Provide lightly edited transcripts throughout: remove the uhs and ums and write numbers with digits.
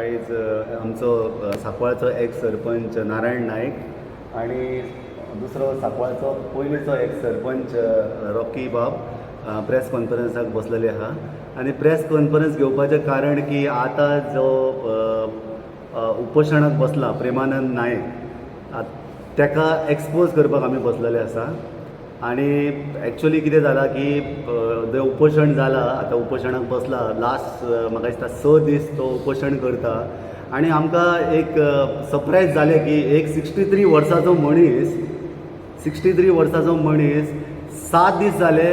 आयज आमचो सांकवाळचो एक्स सरपंच नारायण नायक आनी दुसरो सांकवाळचो पयलींचो एक्स सरपंच रॉकी बाब प्रेस कॉन्फरन्साक बसलेले आहा. आनी प्रेस कॉन्फरन्स घेवपाचें कारण की आतां जो उपोशणाक बसला प्रेमानंद नायक तेका एक्सपोज करपाक आमी बसलेले आसा. आनी एक्चुअली कितें जालां की जें उपोशण जालां, आतां उपोशणाक बसला लास्ट म्हाका दिसता 6 दीस तो उपोशण करता. आनी आमकां एक सरप्रायज जालें की एक 63 वर्साचो मनीस, 63 वर्साचो मनीस 7 दीस जाले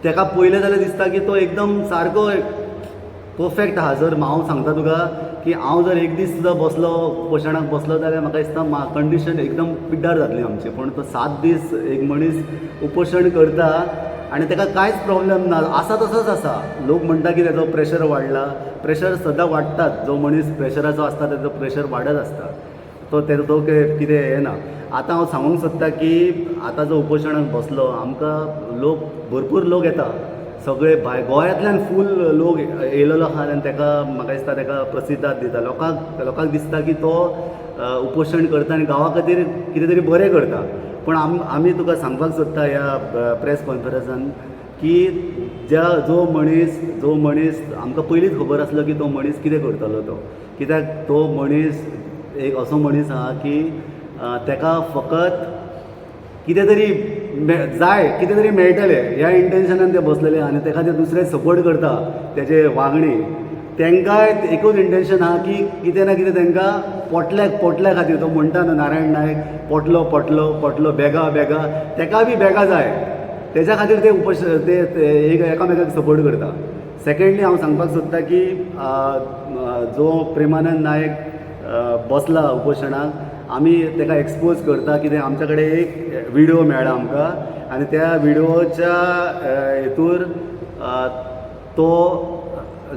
तेका पळयलें जाल्यार दिसता की तो एकदम सारको परफेक्ट आहा. जर हांव सांगता तुका की हांव जर एक दीस सुद्दां बसलो उपोशणाक बसलो जाल्यार म्हाका दिसता कंडिशन एकदम पिड्ड्यार जातली आमची. पूण तो 7 दीस एक मनीस उपोशण करता आनी तेका कांयच प्रॉब्लम ना, आसा तसोच आसा. लोक म्हणटा की तेजो प्रेशर वाडला, प्रेशर सदां वाडटात. जो मनीस प्रेशराचो आसता तेजो प्रेशर वाडत आसता, तो तेजो तो कितें हें ना. आतां हांव सांगूंक सोदता की आतां जो उपोशणाक बसलो आमकां लोक भरपूर लोक येता, सगळे भायर गोंयांतल्यान फूल लोक येयलेलो आहा आनी तेका म्हाका दिसता तेका प्रसिद्धाद दिता. लोकांक दिसता की तो उपोशण करता आनी गांवा खातीर कितें तरी बरें करता. पूण आमी तुका सांगपाक सोदता ह्या प्रेस कॉन्फरन्सान की ज्या जो मनीस आमकां पयलींच खबर आसलो की तो मनीस कितें करतलो तो, कित्याक तो मनीस एक असो मनीस आहा की तेका फकत कितें तरी जाय, कितें तरी मेळटलें ह्या इंटेन्शनान ते बसलेले आनी तेका ते दुसरे सपोर्ट करता. तेजे वागणी तेंकांय एकूच इंटेन्शन आहा की कितें ना कितें तेंकां पोटल्या खातीर. तो म्हणटा न्हू नारायण नायक पोटलो पोटलो पोटलो बेगा बेगा, तेका बी बेगा जाय, तेज्या खातीर ते ते एकामेकाक सपोर्ट करता. सेकेंडली हांव सांगपाक सोदता की जो प्रेमानंद नायक बसला उपोशणाक, आमी तेका एक्सपोज करता कितें आमच्या कडेन एक विडियो मेळ्ळा आमकां आनी त्या विडियोच्या हेतूर तो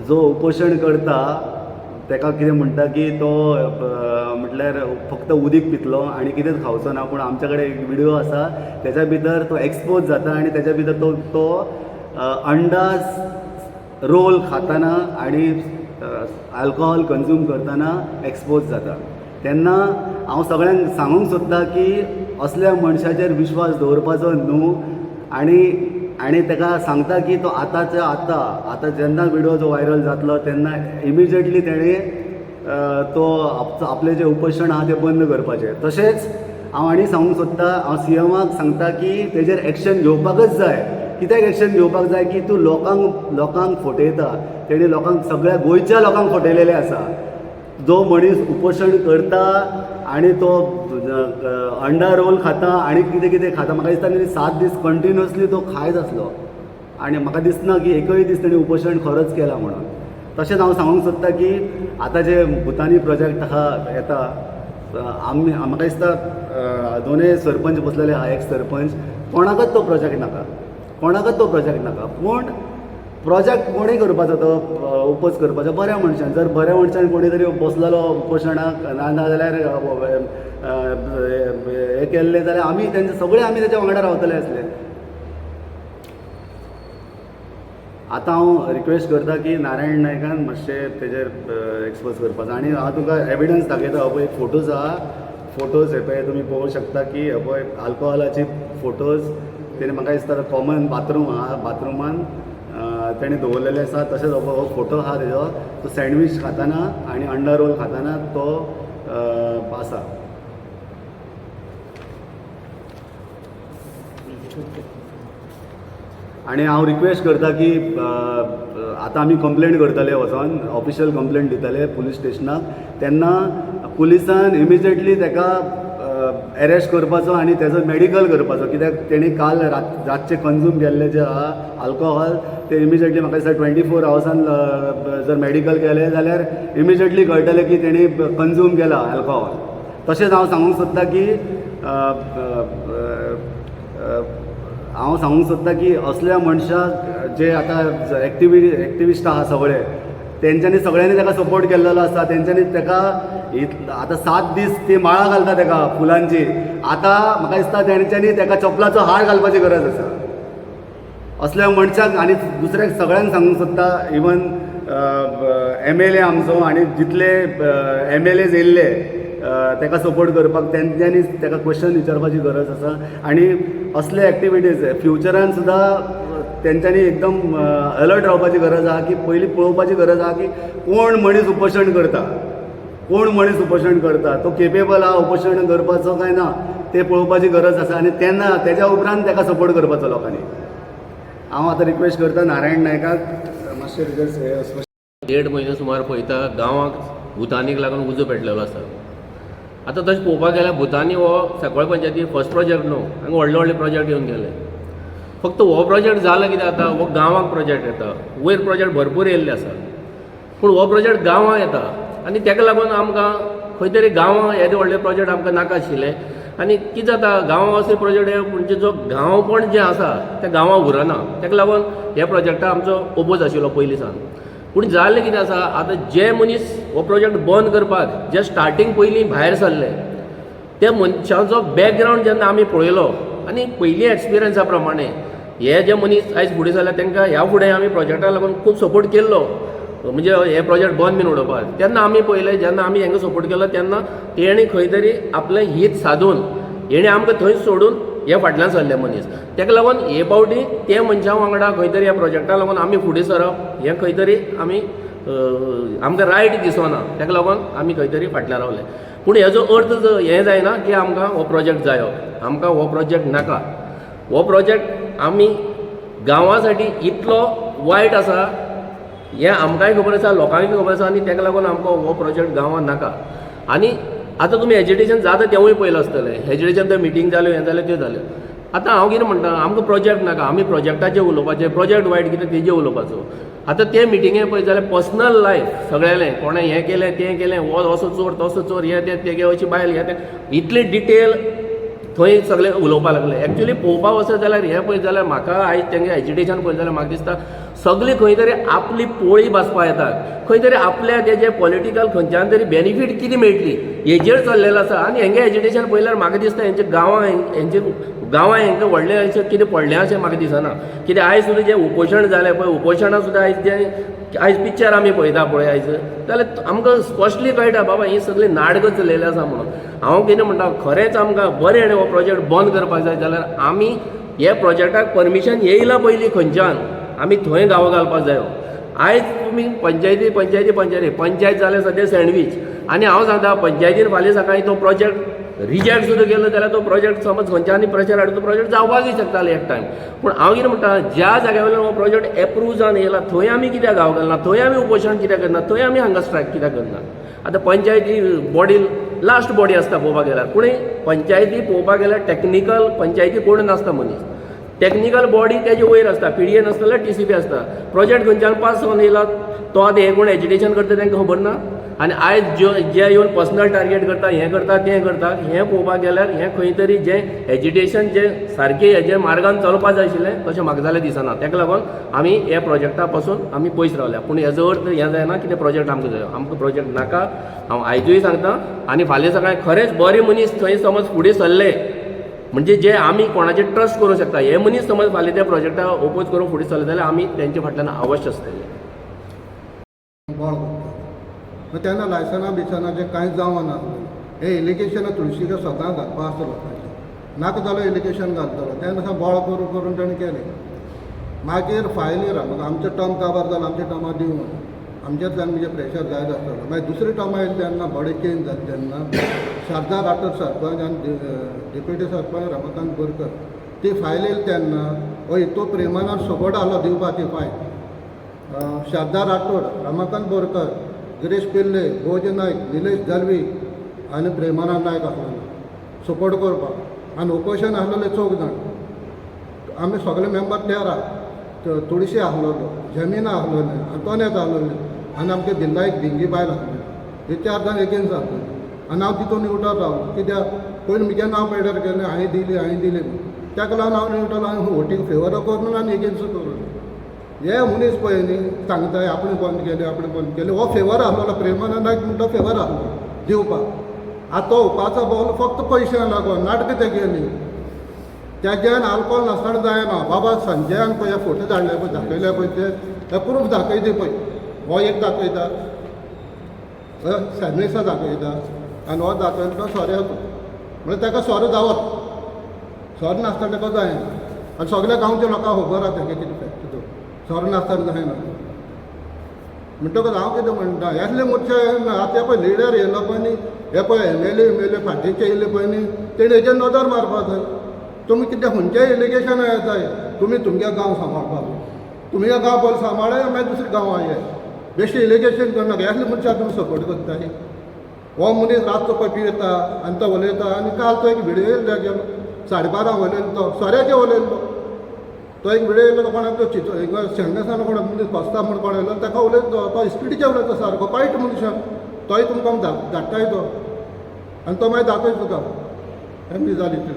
जो उपोशण करता तेका कितें म्हणटा की तो म्हटल्यार फक्त उदीक पितलो आनी कितेंच खावचो ना. पूण आमच्या कडेन एक विडियो आसा तेज्या भितर तो एक्सपोज जाता आनी तेज्या भितर तो तो अंडास रोल खाताना आनी अल्कोहोल कंज्यूम करतना एक्सपोज जाता. तेन्ना हांव सगळ्यांक सांगूंक सोदता की असल्या मनशाचेर विश्वास दवरपाचो न्हू आनी आनी तेका सांगता की तो आतांच्या आतां आतां जेन्ना विडियो जो वायरल जातलो तेन्ना इमिजिएटली तेणें तो आपलें जें उपोशण आहा तें बंद करपाचें. तशेंच हांव आनी सांगूंक सोदता, हांव सीएमाक सांगता की तेजेर एक्शन घेवपाकच जाय. कित्याक एक्शन घेवपाक जाय की तूं लोकांक फटयता. तेणी लोकांक सगळ्या गोंयच्या लोकांक फटयलेलें आसा. जो मनीस उपोशण करता आनी तो अंडा रोल खाता आनी कितें कितें खाता, म्हाका दिसता तेणी 7 दीस कंटिन्युअसली तो खायत आसलो आनी म्हाका दिसना की एकय दीस तेणी उपोशण खरोच केला म्हणून. तशेंच हांव सांगूंक सोदता की आतां जे भुतानी प्रोजेक्ट आहा येता, आमी म्हाका दिसता दोनूय सरपंच बसलेले आहा एक्स सरपंच, कोणाकच तो प्रोजेक्ट नाका, कोणाकच तो प्रोजेक्ट नाका. पूण प्रोजेक्ट कोणूय करपाचो तो ओपोज करपाचो बऱ्या मनशान. जर बऱ्या मनशान कोणी तरी बसलेलो उपोशणाक ना जाल्यार हें केल्लें जाल्यार आमी तेंचे सगळे आमी तेच्या वांगडा रावतले आसले. आतां हांव रिक्वेस्ट करता की नारायण नायकान मातशें तेजेर एक्सपोज करपाचो. आनी हांव तुका एविडन्स दाखयता. हो पळय फोटोज आहा, फोटोज हे पळय तुमी पळोवंक शकता की हे पळय आल्कोहोलाची फोटोज तेणे म्हाका दिसता कॉमन बाथरूम आहा, बाथरुमान तेणें दवरलेले आसा. तशेंच हो फोटो आहा तेजो, तो सँडवीच खाताना आनी अंडा रोल खाताना तो आसा. आनी हांव रिक्वेस्ट करता की आतां आमी कंप्लेन करतले, वचोन ऑफिशियल कंप्लेन दितले पुलीस स्टेशनाक. तेन्ना पुलिसान इमिजिएटली तेका एरेस्ट करपाचो आनी तेजो मेडिकल करपाचो. कित्याक तेणी काल रातचें कंज्यूम केल्लें जें आहा आल्कोहोल तें इमिजिएटली म्हाका दिसता 24 आवर्सान जर मेडिकल केलें जाल्यार इमिजिएटली कळटलें की तेणी कंज्यूम केला आल्कोहोल. तशेंच हांव सांगूंक सोदता की हांव सांगूंक सोदता की असल्या मनशाक जे आतां एक्टिविस्ट आहा सगळे तेंच्यांनी सगळ्यांनी तेका सपोर्ट केल्लो आसा. तेंच्यांनी तेका आतां 7 दीस ती माळा घालता तेका फुलांची. आतां म्हाका दिसता तेंच्यांनी तेका चपलाचो हार घालपाची गरज आसा असल्या मनशाक. आनी दुसऱ्याक सगळ्यांक सांगूंक सोदता, इवन MLA आमचो आनी जितले MLAs येयल्ले ताका सपोर्ट करपाक, तेंच्यांनी ताका क्वेश्चन विचारपाची गरज आसा. आनी असले एक्टिविटीज फ्युचरान सुद्दां तेंच्यांनी एकदम अलर्ट रावपाची गरज आहा, की पयलीं पळोवपाची गरज आहा की कोण मनीस उपोशण करता, कोण मनीस उपोशण करता, तो केपेबल आहा उपोशण करपाचो काय ना, ते पळोवपाची गरज आसा. आनी तेन्ना तेज्या उपरांत ताका सपोर्ट करपाचो लोकांनी. हांव आतां रिक्वेस्ट करता नारायण नायकाक मातशें हेजेर स्पश्ट. 1.5 म्हयनो सुमार पळयता, गांवाक भुतानीक लागून उजो पेटलेलो आसा. आतां तशें पळोवपाक गेल्यार भुतानी हो सांकवाळ पंचायती फर्स्ट प्रोजेक्ट न्हू. हांगा व्हडले व्हडले प्रोजेक्ट येवन गेले. फक्त हो प्रोजेक्ट जाला कितें, आतां हो गांवाक प्रोजेक्ट येता. वयर प्रोजेक्ट भरपूर येयल्ले आसा, पूण हो प्रोजेक्ट गांवांक येता आनी ताका लागून आमकां खंय तरी गांवां येदे व्हडले प्रोजेक्ट आमकां नाका आशिल्ले. आनी कितें जाता, गांवां असले प्रोजेक्ट म्हणजे जो गांवपण जें आसा तें गांवां उरना. ताका लागून ह्या प्रोजेक्टा आमचो ओपोज आशिल्लो पयलीं सावन. पूण जालें कितें आसा, आतां जे मनीस हो प्रोजेक्ट बंद करपाक जे स्टार्टींग पयलीं भायर सरले, त्या मनशांचो बॅकग्रावंड जेन्ना आमी पळयलो आनी पयलीं एक्सपिरियन्सा प्रमाणे, हे जे मनीस आयज फुडें सरले, तांकां ह्या फुडें आमी प्रोजेक्टाक लागून खूब सपोर्ट केल्लो, म्हणजे हे प्रोजेक्ट बंद बीन उडोवपाक. तेन्ना आमी पळयलें, जेन्ना आमी हांकां सपोर्ट केलो तेन्ना तेणी खंय तरी आपलें हीत सादून हेणी आमकां थंय सोडून हे फाटल्यान सरले मनीस. ताका लागून हे फावटी ते मनशां वांगडा खंय तरी ह्या प्रोजेक्टा लागून आमी फुडें सरप हें खंय तरी आमी आमकां रायट दिसना. ताका लागून आमी खंय तरी फाटल्यान रावले. पूण हेजो अर्थ हें जायना की आमकां हो प्रोजेक्ट जायो. आमकां हो प्रोजेक्ट नाका. हो प्रोजेक्ट आमी गांवा साठी इतलो वायट आसा हें आमकांय खबर आसा, लोकांकय खबर आसा. आनी ताका लागून आमकां हो प्रोजेक्ट गांवांत नाका. आनी आतां तुमी एजिटेशन जाता तेंवूय पळयलां आसतलें. एजिटेशन तर मिटींग जाल्यो, हें जालें, त्यो जाल्यो. आतां हांव कितें म्हणटा, आमकां प्रोजेक्ट नाका. आमी प्रोजेक्टाचेर उलोवपाचें, प्रोजेक्ट वायट कितें तेजेर उलोवपाचो. आतां ते मिटिंगे पळयत जाल्यार पर्सनल लायफ सगळ्यांलें, कोणें हें केलें, तें केलें, हो असो चोर, तसो चोर, हें तें, तेगे अशी बायल, हें तें, इतली डिटेल थंय सगळे उलोवपाक लागले. एक्चुली पळोवपाक वचत जाल्यार, हें पळयत जाल्यार, म्हाका आयज तेंगे एजिटेशन पळयत जाल्यार म्हाका दिसता सगळीं खंय तरी आपली पोळी भाजपा येतात, खंय तरी आपल्या तेजे पॉलिटिकल खंयच्यान तरी बेनिफीट कितें मेळटली हेजेर चल्लेलो आसा. आनी हेंगे एजिटेशन पळयल्यार म्हाका दिसता हेंच्या गांवां, हेंचे गांवां हेंकां व्हडलें अशें कितें पडलें अशें म्हाका दिसना. कित्याक आयज सुद्दां जें उपोशण जालें पळय, उपोशणां सुद्दां आयज जें आयज पिक्चर आमी पळयता पळय आयज, जाल्यार आमकां स्पश्टली कळटा बाबा ही सगळीं नाटकां चलयलें आसा म्हणून. हांव कितें म्हणटा, खरेंच आमकां बरें हो प्रोजेक्ट बंद करपाक जाय जाल्यार आमी हे प्रोजेक्टाक परमिशन येयलां पयलीं खंयच्यान, आमी थंय गांव घालपाक जायो. आयज तुमी पंचायती, पंचायती, पंचायती, पंचायत जाल्या सद्या सँडवीच. आनी हांव सांगता, पंचायतीन फाल्यां सकाळीं तो प्रोजेक्ट रिजेक्ट सुद्दां केलो जाल्यार तो प्रोजेक्ट समज खंयच्यानी प्रेशर हाडून तो प्रोजेक्ट जावपाकय शकतालो एक टायम. पूण हांव कितें म्हणटा, ज्या जाग्या वयल्यान हो प्रोजेक्ट एप्रूव जावन येयला थंय आमी कित्याक गांव घालना? थंय आमी उपोशण कित्याक करना? थंय आमी हांगा स्ट्रायक कित्याक करना? आतां पंचायती बॉडी लास्ट बॉडी आसता पळोवपाक गेल्यार. पूण पंचायती पळोवपाक गेल्यार टॅक्निकल पंचायती कोण नासता मनीस. टॅक्निकल बॉडी तेजे वयर आसता. पीडीए नासता जाल्यार टीसीपी आसता. प्रोजेक्ट खंयच्यान पास जावन येयला तो आतां हे कोण एजिटेशन करता तांकां खबर ना. आनी आयज ज्यो जे येवन पर्सनल टार्गेट करता, हें करता, तें करता, हें पळोवपाक गेल्यार हें खंय तरी जें एजिटेशन जें सारकें हेजे मार्गान चलपा जाय आशिल्लें तशें म्हाका जाल्यार दिसना. ताका लागून आमी ह्या प्रोजेक्टा पासून आमी पयस रावल्या. पूण हेजो अर्थ हें जायना की ते प्रोजेक्ट आमकां जायो. आमकां प्रोजेक्ट नाका, हांव आयजूय सांगता. आनी फाल्यां सकाळीं खरेंच बरे मनीस थंय समज फुडें सरले, म्हणजे जे आमी कोणाचेर ट्रस्ट करूंक शकता, हे मनीस समज फाल्यां त्या प्रोजेक्टाक ओपोज करून फुडें सरले जाल्यार आमी तेंच्या फाटल्यान अवश्य आसतले. बोळ करता. मागीर तेन्ना लायसनां बिसनाचें कांयच जावना. हें एलिगेशनां तुळशीक सदां घालपा आसता लोकांचें. नाका जाल्यार एलिगेशन घालतलो. तेन्ना सावन बोळ करून करून ताणें केलें. मागीर फायलीर म्हाका आमचो टर्म काबार जालो. आमच्या टर्मार दिवं आमचेर तेन्ना म्हणजे प्रेशर जायत आसतालो. मागीर दुसरी टर्म आयली तेन्ना बॉडी चेंज जाली. तेन्ना शारदा राठोड सरपंच आनी डेप्युटी सरपंच रमाकांत बोरकर. ती फायल येयली तेन्ना हय तो प्रेमानंद सपोर्ट आहलो दिवपा ती फायल. शारदा राठोड, रमाकांत बोरकर, गिरीश पिल्ले, भोज नायक, निलेश जाल्वी आनी प्रेमानंद नायक आसलेले सपोर्ट करपाक. आनी ओपोजिशन आसलेले चौग जाण. आमी सगळे मेंबर 13. तुळशी आसलेलो, जमीना आसलेले, आंतोनेत आसलेले आनी आमचे बिल्ला एक भिंगी बायल आसलेली. हे चार जाण एगेन्स्ट आसलेले. आनी हांव तितून न्यूट्रल रावलो, कित्याक पयलीं म्हजें नांव पेडर केलें, हांवें दिली, हांवें दिली म्हूण. ताका लागून हांव न्यूट्रल. हांवें वोटींग फेवर करून आनी एगेन्स्ट करून. हे मनीस पळय न्ही सांगता आपणें बंद केलें, आपणें बंद केलें. हो फेवर आसलेलो, प्रेमानंद नायक म्हणटा फेवर आसलो दिवपाक. आतां तो उपाचो बोल फक्त पयशांक लागून नाटकां तेगेलीं. तेज्यान आल्कोहोल नासतना जायना. बाबा संजयान पळय हे फोटो धाडले पळय, दाखयले पळय, ते प्रूफ दाखयते पळय. हो एक दाखयता, सॅमिसा दाखयता आनी हो दाखयता तो सोऱ्याचो. म्हणल्यार ताका सोरो जावप, सोरो नासतना ताका जायना. आनी सगल्या गांवच्या लोकांक खबर आसा तेगे कितें फॅक्ट तो, सोरो नासतना जायना. म्हणटकच हांव कितें म्हणटा, असले मोठे आतां पळय लिडर येयलो पळय न्ही, हे पळय एमएलए एमएलए फाटीचे येयले पळय न्ही, तेणी हेजेर नदर मारपा जाय. तुमी कितें खंयचेय एलिगेशन येताय, तुमी तुमगे गांव सांबाळपाक, तुमी गांव पयलीं सांबाळ्या, मागीर दुसरे गांवां ये. बेश्टें एलिगेशन करनाका. असले मनशाक तुमी सपोर्ट करताय. हो मनीस रातचो पळय पियेता आनी तो उलयता. आनी काल तो एक व्हिडियो येयलो गेलो 12:30 उलयलो, तो सोऱ्याचे उलयलो. तो एक व्हिडियो येयलो, कोणाक तो चितो शेंगदासान कोणाक मनीस बसता म्हूण कोण येयलो ताका उलयता, तो स्पिडीचे उलयता सारको वायट मनशां. तोय तुमकां धाडटाय तो, आनी तो मागीर दाखय तुका एम बी जाली ती.